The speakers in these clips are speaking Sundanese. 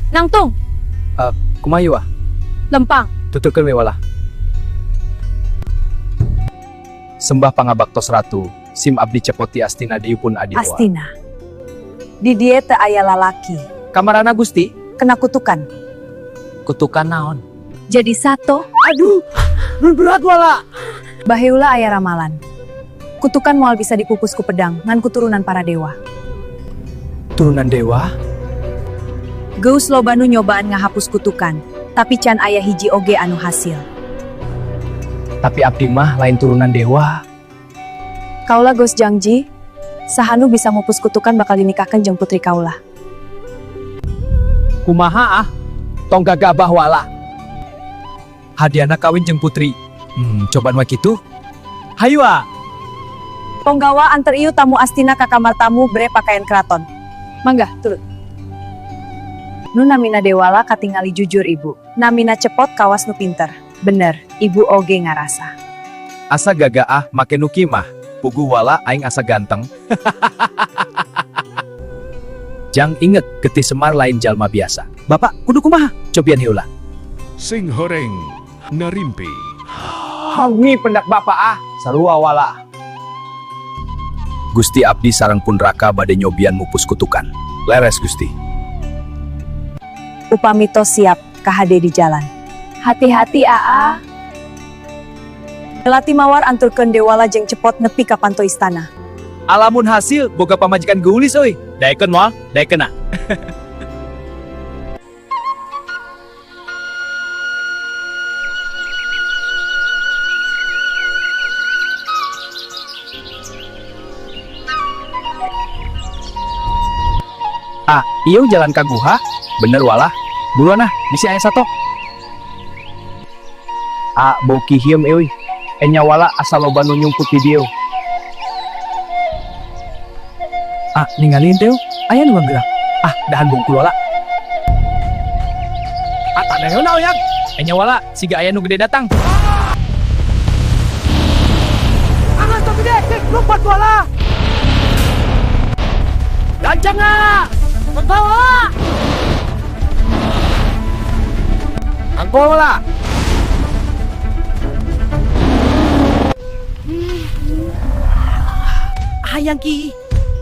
Nangtung, Kumaha ieu ah? Lempang. Tuturkeun we wala. Sembah pangabaktos ratu, sim abdi Cepot ti Astina diupun Adiwa. Astina. Di dieu teu aya lalaki. Kamarana Gusti? Kena kutukan. Kutukan naon? Jadi sato, Aduh, berat wala. Baheula aya ramalan. Kutukan moal bisa dipupus ku pedang, ngan kuturunan para dewa. Turunan dewa? Geus loba nu nyobaan ngahapus kutukan, tapi can aya hiji oge anu hasil. Tapi abdi mah lain turunan dewa. Kaula geus janji, saha nu bisa mupus kutukan bakal dinikahkan jeung putri kaula. Kumaha ah? Tong gagabah wala. Hadiahna kawin jeung putri. Cobaan we kitu. Hayu ah. Ponggawa, anter ieu tamu Astina ka kamar tamu, bere pakaian keraton. Mangga, turut. Nu namina Dewala katingali jujur, Ibu. Namina Cepot kawas nu pinter. Bener, Ibu oge ngarasa. Asa gagah ah make nu kieu mah. Puguh wala aing asa ganteng. Jang inget, getih Semar lain jalma biasa. Bapak, kudu kumaha? Cobian heula. Sing horeng narimpi. Haungi pendak bapak ah, sarua wala. Gusti, abdi sareng pun raka bade nyobian mupus kutukan. Leres, Gusti. Upami tos siap, kahade di jalan. Hati-hati, Aa. Melati, Mawar, anturkeun Dewala jeung Cepot nepi ka panto istana. Alamun hasil boga pamajikan geulis euy. Daekeun moal, daekeun ah. Ah, ieu jalan ka guha? Bener wala. Buruan ah, bisi aya sato. Ah, bau hieum euy. Enya wala, asa loba nu nyumput di dieu. Ah, ningalin teu, aya nu gerak. Ah, dahan bungkul wala. Ah, tanda heula oyak. Enya wala, siga aya nu gede datang. Angas tok gede, lompat wala. Gancang ah. Bawa. Angkol wala. Hayang ki.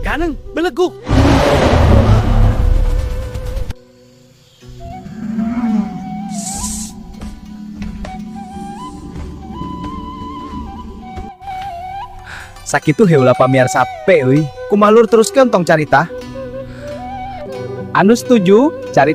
Ganeng beleguk. Sakitu heula pamiarsa euy. Kumaha lur, teruskeun tong carita. Anu setuju cari